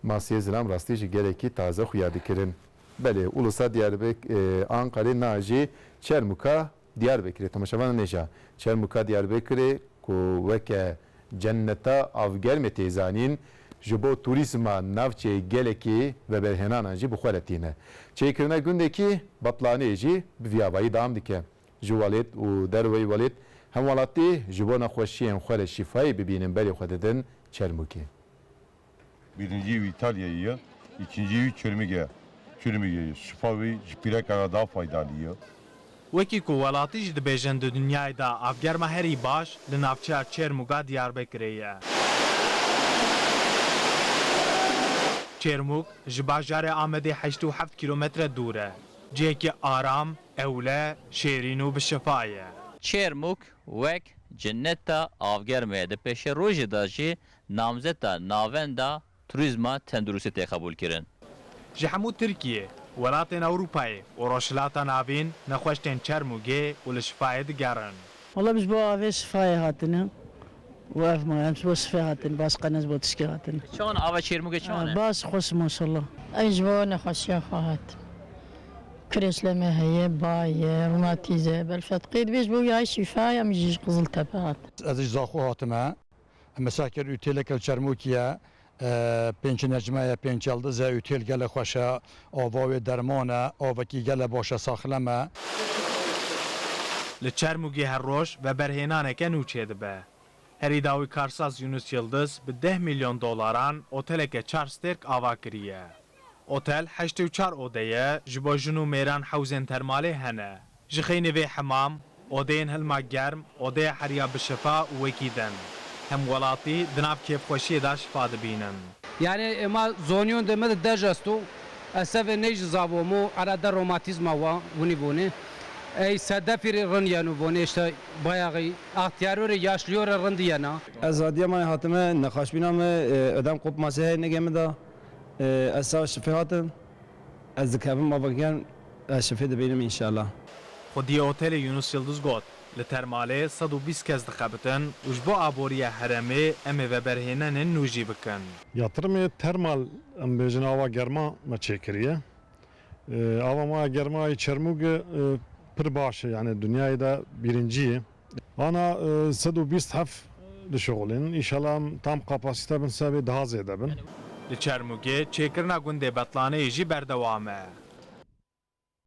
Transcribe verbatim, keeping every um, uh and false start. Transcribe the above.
Masiyê zilam rastî jî gelekî taze xuya dikirin. Belê, Ulusa Diyarbek-, e, Ankarê na jî Çermuka Diyarbekirê. Temaşevanên hêja, Çermuka Diyarbekirê ku weke cenneta avgermê tê zanîn, ji bo turîzma navçeyê gelekî veberhênanan jî bi xwe re tîne. Çêkirina gundekî Betlaneyê jî bi vî avayî dewam dike. Ji welêt û derveyî welêt hemwelatî ji bo nexweşiyên xwe re şîfayê bibînin berê xwe didin Çermûgê. Birinci ev Îtalyayê ye, ikinci ev Çermûg e. Çermûgê ye. Şifa wî ji pîrekan daha faydalı ye. Wekî ku welatî jî dibêjin di dinyayê de avgerma herî baş li navçeya Çermûga Diyarbekirê ye. Çermûg ji bajarê Amedê heştê û heft kîlometre dûr e. Cihekî aram, ewle, şêrîn û bi şifa ye. Çermûg wek cinneta avgermê ye. Di pêşerojê de jî namzeta navenda turîzma tenduristî tê qebûlkirin. Ji hemû Tirkiyê, welatên Ewropayê û Rojhilata Navîn nexweş tên Çermûgê û li şifayê digerin. Wala biz bo avê şifayê hatine. Û ev ma em ji bo şifê hatine, bas qenez bo tişkê hatine. Çawan ava Çermûgê çawan e? Bas xweş maşallah. Ez ji bo nexweşiya xwe hatim. Kireçleme heye, bay e, romatîze, belfetqê dibê ji bo yay şîfa ye, em jî ji Qiziltepe hatin. Ez ji Zaxo hatime. Em mesela ker otêleke li Çermûkî ye, e, pênc necme ye, pênc yildiz e, otêl gele xweş e, ava wê derman e, avekî gele baş e, saxlem e. Li Çermûgê her roj veberhênaneke nû çêdibe. Herî dawî karsaz Yunus Yildiz bi deh milyon dolaran oteleke çar stêrk ava kiriye. Otel heştê û çar ode ye, ji bo jin û mêran hewzên termalê hene. Ji xeynî vê hemam, odeyên hilma germ, odeya heriya bi şifa û wekî din. Hemwelatî di nav kêfxweşiyê de şifa dibînin. Yani ema zonyon de me de dej esto. Ez sevê ney ji zavo mo, ara de romatizma wa, winî vonê. Ey sedefî rê rin yeno vonê, işte bayağı ahtiyarore, yaşlıyore rin diyena. Ez hadiye mane hatime, nexaşbîna me, e, ödem kopması heye negê min de. E, ez sawa şifê hatim. Ez dikevim mavakiyan, ez şifê dibînim înşallah. Xwediyê otelê Yunus Yildiz got, li termalê sed û bîst kes dixebitin û ji bo aboriya herêmê em ê veberhênenên nû jî bikin. Yatırımê termal, em bêjin ava germa me çêkiriye. E, ava me germa yê Çermûg, e, pir baş e, yani dinyayê de birinci ye. Ana, e, sed û bîst heft dişixulînin. Înşallah em tam kapasite bin, sebê daha zêde bin. Li Çermûgê çêkirina gundê Betlaneyê jî berdewam e.